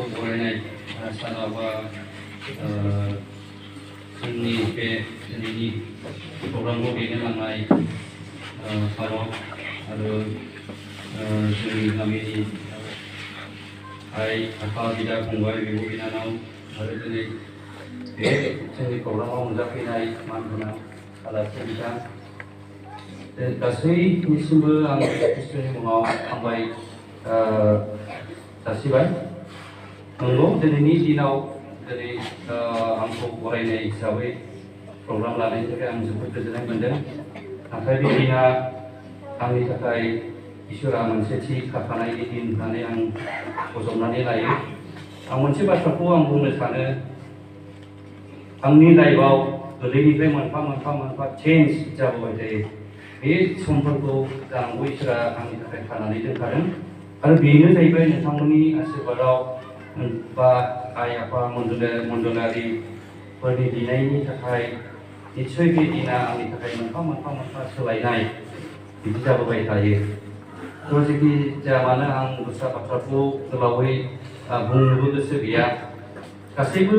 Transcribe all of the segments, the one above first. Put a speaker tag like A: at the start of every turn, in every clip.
A: आंखौ बरायनाय सानावबा जोंनि बे दिनैनि प्रग्रामखौ दैदेनलांनाय भारत आरो जोंनि गामिनि आइ आफा बिदा फंबाय बिब' बिनानाव आरो दिनै बे जोंनि प्रग्रामाव नुजाफैनाय मानगोनां आलासि बिथां गासैनिसिमबो आं इसोरनि मुङाव हामबाय जासिबाय। नंगौ दिनैनि दिनाव दिनै आंखौ बरायनाय हिसाबै प्रग्राम लानायनि थाखाय आं जोबोद गोजोननाय मोन्दों। नाथाय बे दिना आंनि थाखाय इसोरा मोनसे थि खाखानायनि दिन होननानै आं बजबनानै लायो। आं मोनसे बाथ्राखौ आं बुंनो सानो, आंनि लाइफआव गोरलैनिफ्राय मोनफा चेन्ज जाबोबाय थायो। बे समफोरखौ जानांगौ इसोरा आंनि थाखाय खानानै दोनखादों आरो बेनो जाहैबाय नोंथांमोननि आशीर्बादाव बा आइ आफा मण्डलारिफोरनि बिनायनि थाखाय निस्सय बे दिना आंनि थाखाय मोनफा सोलायनाय बिदि जाबोबाय थायो। जेखि जाया मानो आं दस्रा बाथ्राखौ गोलावै बुंनोबो गोसो गैया। गासैबो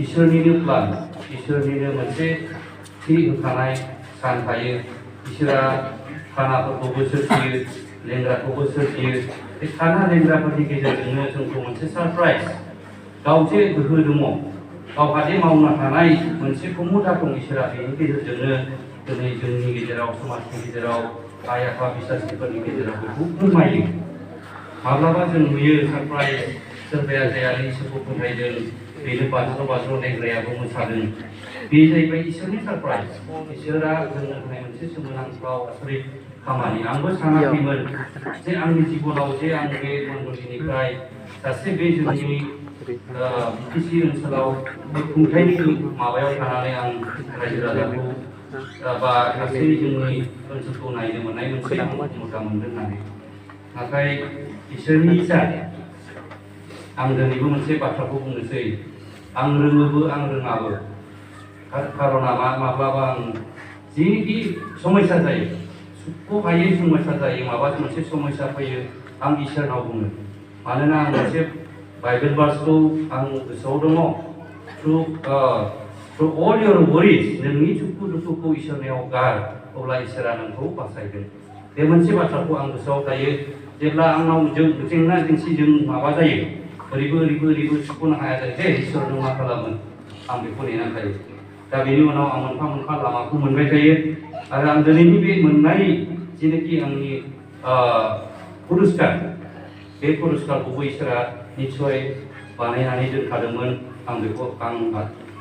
A: इसोरनिनो प्लान, इसोरनिनो मोनसे थि होखानाय सान थायो। इसोरा खानाफोरखौबो सोरजियो, लेंग्राखौबो सोरजियो। बे खाना लेंग्राफोरनि गेजेरजोंनो जोंखौ मोनसे सारप्राइज, गाव जे गोहो दङ, गावहा जे मावनो हानाय मोनसे खमथा दं इसोरा, बेनि गेजेरजोंनो दिनै जोंनि गेजेराव, समाजनि गेजेराव, आइ आफा बिसासिफोरनि गेजेराव बेखौ फोरमायो। माब्लाबा जों नुयो सारप्राइज, सोरबाया जायालै इसोरखौ फोथायदों, बेनो बाज्ल' लेंग्रायाबो मोसादों। बे जाहैबाय इसोरनि सारप्राइज। इसोरा जोंनो होनाय मोनसे सोमोनांथाव आसरित खामानि। आंबो सानाखैमोन जे आंनि जिबनाव जे आं बे मण्डलिनिफ्राय सासे बे जोंनि बिटिसि ओनसोलाव बे खुंथायनि माबायाव थानानै आं रायजो राजाखौ बा गासै जोंनि ओनसोलखौ नायनो मोननाय मोनसे मौका मोनदों होननानै। नाथाय इसोरनि इसा आं दिनैबो मोनसे बाथ्राखौ बुंनोसै, आं रोङोबो आं रोङाबो। खारना माब्लाबा आं जिखि समस्या जायो, सुख' हायै समस्या जायो, माबा मोनसे समस्या फैयो, आं इसोरनाव बुङो। मानोना आं मोनसे बाइबेल भार्सखौ आं गोसोआव दङ, थ्रु अल योर वरिज, नोंनि सुखु दुखुखौ इसोरनियाव गार, अब्ला इसोरा नोंखौ बासायगोन। बे मोनसे बाथ्राखौ आं गोसोआव थायो। जेब्ला आंनाव जेंना जेंसिजों माबा जायो, ओरैबो सुख'नो हाया जायो, जे इसोर नों मा खालामो, आं बेखौ नेनानै थायो। दा बेनि उनाव आं मोनफा लामाखौ मोनबाय थायो। आरो आं दिनैनि बे मोननाय जेनोखि आंनि पुरस्कार, बे पुरस्कारखौबो इसोरा निस्सय बानायनानै दोनखादोंमोन। आं बेखौ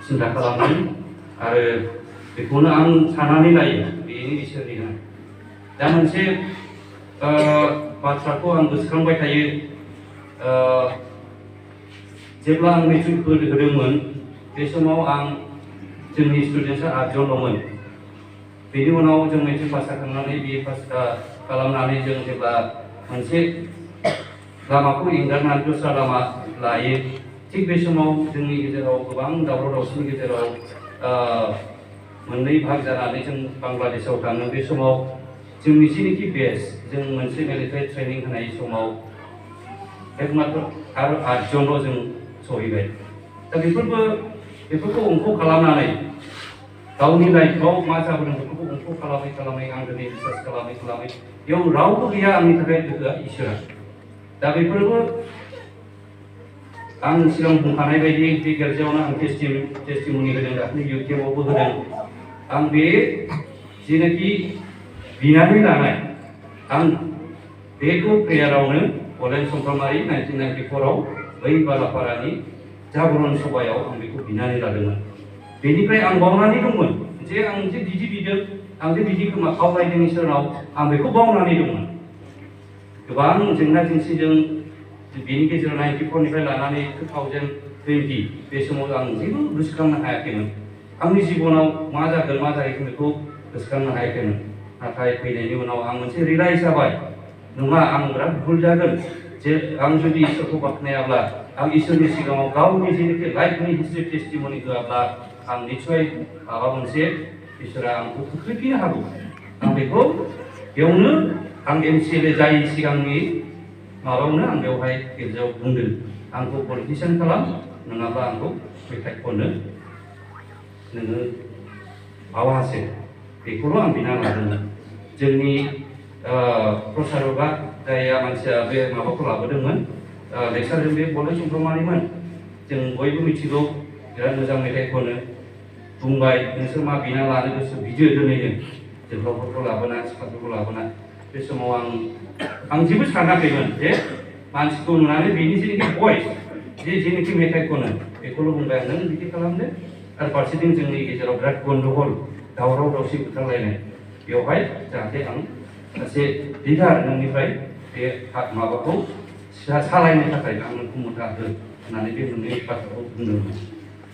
A: सिन्था खालामदों आरो बेखौनो आं साननानै लायो, बेनो इसोरनि होनाय। दा मोनसे बाथ्राखौ आं गोसोखांबाय थायो। जेब्ला आं मेट्रिक होदोंमोन, बे समाव जोंनि स्टुडेन्टसा 8 जनल'मोन। बेनि उनाव जों मेट्रिक पास जाखांनानै BA पास खालामनानै जों जेब्ला मोनसे लामाखौ एंगारनानै दस्रा लामा लायो, थिग बे समाव जोंनि गेजेराव गोबां दावराव दावसिनि गेजेराव मोननै भाग जानानै जों बांलादेशआव थाङो। बे समाव जोंनि जेनोखि बेच, जों मोनसे मिलिटारि ट्रेनिं होनाय समाव एकमात्र आरो 8 जनल' जों सहैबाय। दा बेफोरखौ अंख खालामनानै गावनि लाइफआव मा जाबोदों बेफोरखौ अंख खालामै आं दिनै रिसार्च खालामै बेयाव रावबो गैया आंनि थाखाय गोहोआ इसोरा। दा बेफोरबो आं सिगां बुंखानाय बायदि बे गिर्जायावनो आं टेस्टिमनि होदों, दाख्लै इउकेआवबो होदों। आं बे जेनाखि बिनानै लानाय, आं बेखौ प्रेयारावनो अलेन समफ्रामारि 1994आव बै बालापारानि जागरण सभायाव आं बेखौ बिनानै लादोंमोन। बेनिफ्राय आं बावनानै दंमोन जे आं जे बिदि बिदों, आं जे बिदि खावलायदों इसोरनाव, आं बेखौ बावनानै दंमोन। गोबां जेंना जेंसिजों बेनि गेजेराव 94निफ्राय लानानै 2020 बे समाव आं जेबो गोसोखांनो हायाखैमोन। आंनि जिबनाव मा जागोन मा जाहैगोन बेखौ गोसोखांनो हायाखैमोन। नाथाय फैनायनि उनाव आं मोनसे रियलाइज जाबाय, नङा आं बिराद भुल जागोन जे आं जुदि इसोरखौ बाख्नायाब्ला, आं इसोरनि सिगाङाव गावनि जेनोखि लाइफनि हिस्ट्रि टेस्टिमनि होआब्ला, आं निस्सय माबा मोनसे इसोरा आंखौ खोख्लैफिननो हागौ। आं बेखौ बेयावनो आं MCLA जायै सिगांनि माबायावनो आं बेवहाय गिर्जायाव बुंदों आंखौ पलिटिसियान खालाम नङाब्ला आंखौ मेथाइ खननो नोङो मावासो बेखौल' आं बिना लादोंमोन। जोंनि प्रसारकआ जाया मानसिया बे माबाखौ लाबोदोंमोन लेक्सारजों बे बलेन सुब्रमण्यमोन। जों बयबो मिथिगौ बिराद मोजां मेथाइ खनो बुंबाय नोंसोर मा बिना लानो गोसो बिदो दिनैनो जोहोलावफोरखौ लाबोना सिख्लाफोरखौ लाबोना बे समाव आं जेबो सानाखैमोन जे मानसिखौ नुनानै बेनि जेनाखि भइस जेनाखि मेथाइ खनो बेखौल' बुंबाय आं नों बिदि खालामदो आरो फारसेथिं जोंनि गेजेराव बिराद गन्दगल दावराव दावसि बुथारलायनाय बेवहाय जाहाथे आं सासे लिडार नोंनिफ्राय बे माबाखौ सालायनो थाखाय आं नोंखौ मुथा हो होननानै बे मोननै बाथ्राखौ बुंदोंमोन।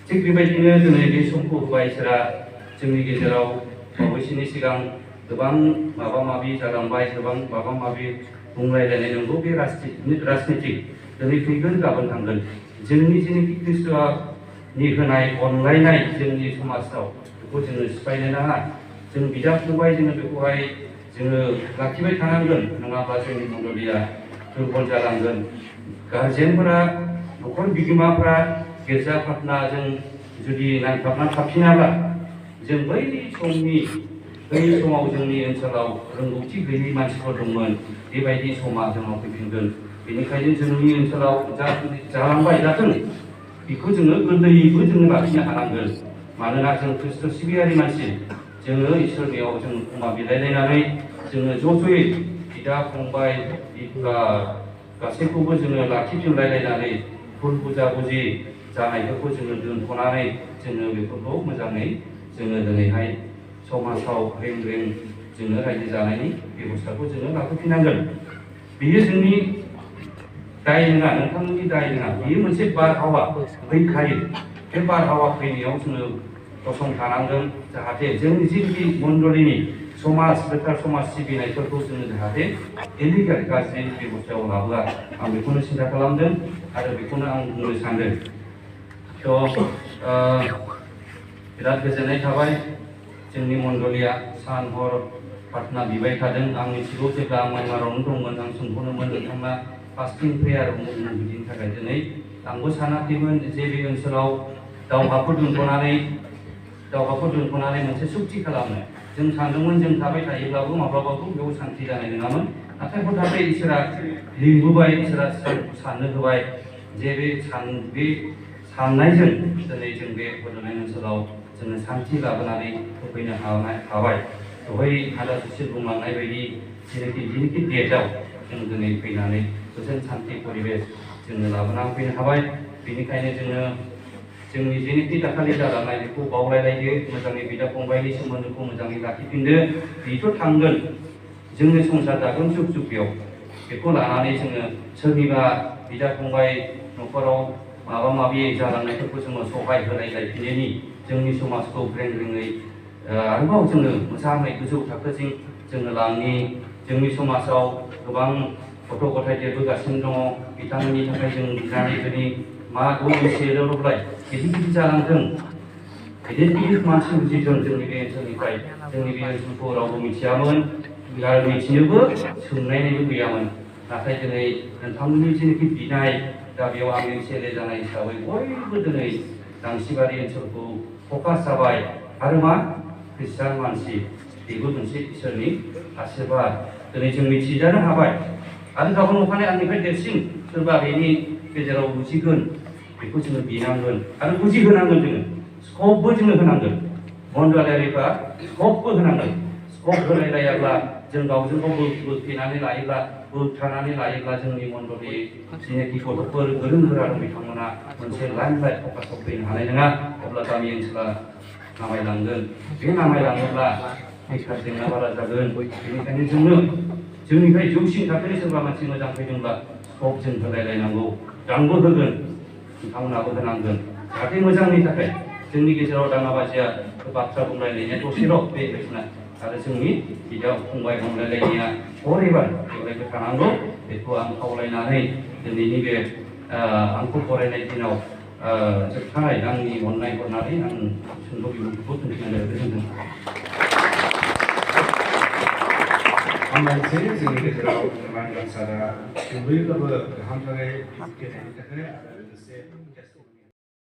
A: थिग बेबायदिनो दिनै बे समखौ होबाय इसोरा जोंनि गेजेराव बावैसोनि सिगां गोबां माबा माबि जालांबाय गोबां माबा माबि बुंलायलायनाय नंगौ बे राजनितिक दिनै फैगोन गाबोन थांगोन जोंनि जेनाखि ख्रिस्ट'नि होनाय अनलायनाय जोंनि समाजाव बेखौ जोङो सिफायनो नाङा। जों बिदा फंबाय जोङो बेखौहाय जोङो लाखिबाय थानांगोन नङाब्ला जोंनि मण्डलिया दुरबल जालांगोन। गारजेनफोरा न'खर बिगोमाफ्रा गिर्जा प्रार्थनाजों जुदि नांथाबना थाफिनाब्ला जों बै समाव जोंनि ओनसोलाव रोंगौथि गैयै मानसिफोर दंमोन बेबायदि समा जोंनाव फैफिनगोन। बेनिखायनो जोंनि ओनसोलाव जालांबाय जाथों बेखौ जोङो गोरलैयैबो जोङो लाखिनो हानांगोन। मानोना जों ख्रिस्ट' सिबियारि मानसि जोङो इसोरनियाव जों खोमा बिलायलायनानै जोङो ज'यै बिदा फंबाय गासैखौबो जोङो लाखिफिनलायलायनानै भुल बुजाबुजि जानायफोरखौ जोङो दोनथ'नानै जोङो बेफोरखौ मोजाङै जोङो दिनैहाय समाजाव रें जोङो रायजो जानायनि बेब'स्थाखौ जोङो लाबोफिननांगोन। बेयो जोंनि दाय नङा नोंथांमोननि दाय नङा बेयो मोनसे बारहावा फैखायो। बे बारहावा फैनायाव जोङो गसंथानांगोन जाहाथे जोंनि जिखि मण्डलिनि समाज गोथार समाज सिबिनायफोरखौ जोङो जाहाथे इलिगेल गाज्रि बेब'स्थायाव लाबोआ आं बेखौनो सिन्था खालामदों आरो बेखौनो आं बुंनो सानदों। बिराद गोजोननाय थाबाय जोंनि मण्डलिया सान हर प्रार्थना बिबाय थादों। आं मिथिगौ जेब्ला आं माइमारावनो दंमोन आं सोंहरदोंमोन नोंथांना फास्टिं प्रेयार बिदिनि थाखाय दिनै आंबो सानाखैमोन जे बे ओनसोलाव दावहाफोर दोनथ'नानै मोनसे सुक्ति खालामनो जों सानदोंमोन जों थाबाय थायोब्लाबो माब्लाबाबो बेयाव सान्थि जानाय नङामोन। नाथाय हथारै इसोरा लिंबोबाय इसोरा साननो होबाय जे बे साननायजों दिनै जों बे बड'लेण्ड ओनसोलाव जोङो सान्थि लाबोनानै होफैनो हाबाय। दहाय आदा सुशील बुंलांनाय बायदि जेनाखि डेटआव जों दिनै फैनानै गोजोन सान्थि परिबेस जोङो लाबोना होफैनो हाबाय। बेनिखायनो जोङो जोंनि जेनाखि दाखालि जालांनाय बेखौ बावलायलायदो मोजाङै बिदा फंबायनि सोमोन्दोखौ मोजाङै लाखिफिनदो। बेथ' थांगोन जोंनि संसार जागोन जुग जुग बेखौ लानानै जोङो सोरनिबा बिदा फंबाय न'खराव माबा माबि जालांनायफोरखौ जोङो सहाय होलायलायफिनैनि जोंनि समाजखौ रेङै आरोबाव जोङो मोजाङै गोजौ थाखोसिम जोङो लांनि। जोंनि समाजाव गोबां गथ' गथाय देरबोगासिनो दङ बिथांमोननि थाखाय जों बिनानै दिनै मा एसेल'लाय गिदिर जालांथों गिदिर मानसि बुजिदों जोंनि बे ओनसोलनिफ्राय जोंनि बे ओनसोलखौ रावबो मिथियामोन आरो मिथिनोबो सोंनायनिबो गैयामोन। नाथाय दिनै नोंथांमोननि जेनाखि बिनाय दा बेयाव आंनि सेले जानाय हिसाबै बयबो दिनै गांसिबारि ओनसोलखौ फकास जाबाय आरो मा ख्रिस्टान मानसि बेबो मोनसे इसोरनि आशीर्बाद दिनै जों मिथिजानो हाबाय। आरो गाबोन अखानायै आंनिफ्राय देरसिन सोरबा बेनि गेजेराव बुजिगोन बेखौ जोङो बिनांगोन आरो बुजिहोनांगोन। जोङो स्कपबो जोङो होनांगोन मण्डलियारिफ्रा स्कपबो होनांगोन। स्कप होलायलायाब्ला जों गावजों गाव बोथेनानै लायोब्ला बोबथानानै लायोब्ला जोंनि मण्डलि जेनाखि गथ'फोर गोरों गोरा दं बिथांमोना मोनसे लाइन फकासाव फैनो हानाय नङा। अब्ला गामि ओनसोला नामायलांगोन। बे नामायलाङोब्ला बेखार जेंना बारा जागोन। बेनिखायनो जोंनिफ्राय जौसिन थाखोनि सोरबा मानसि मोजां फैदोंब्ला स्कप जों होलायलायनांगौ। आंबो होगोन नोंथांमोनाबो होनांगोन जाहाथे मोजांनि थाखाय जोंनि गेजेराव दाङाबाजिया बाथ्रा बुंलायलायनाया दसेल' बे बायदिना आरो जोंनि बिदा फंबाय अनलायलायनाया अरायबो जेब्लायबो थानांगौ। बेखौ आं खावलायनानै दिनैनि बे आंखौ फरायनाय दिनाव जोबथानाय आंनि अननाय हरनानै आं सुंद' बिबुंथिखौ दोनथ'नाय गोजोनथों।
B: हामलायसै जोंनि गेजेराव गोबां बाथ्रा गुबैब्लाबो गाहामथारै गेलेनायनि थाखाय आरो लोगोसे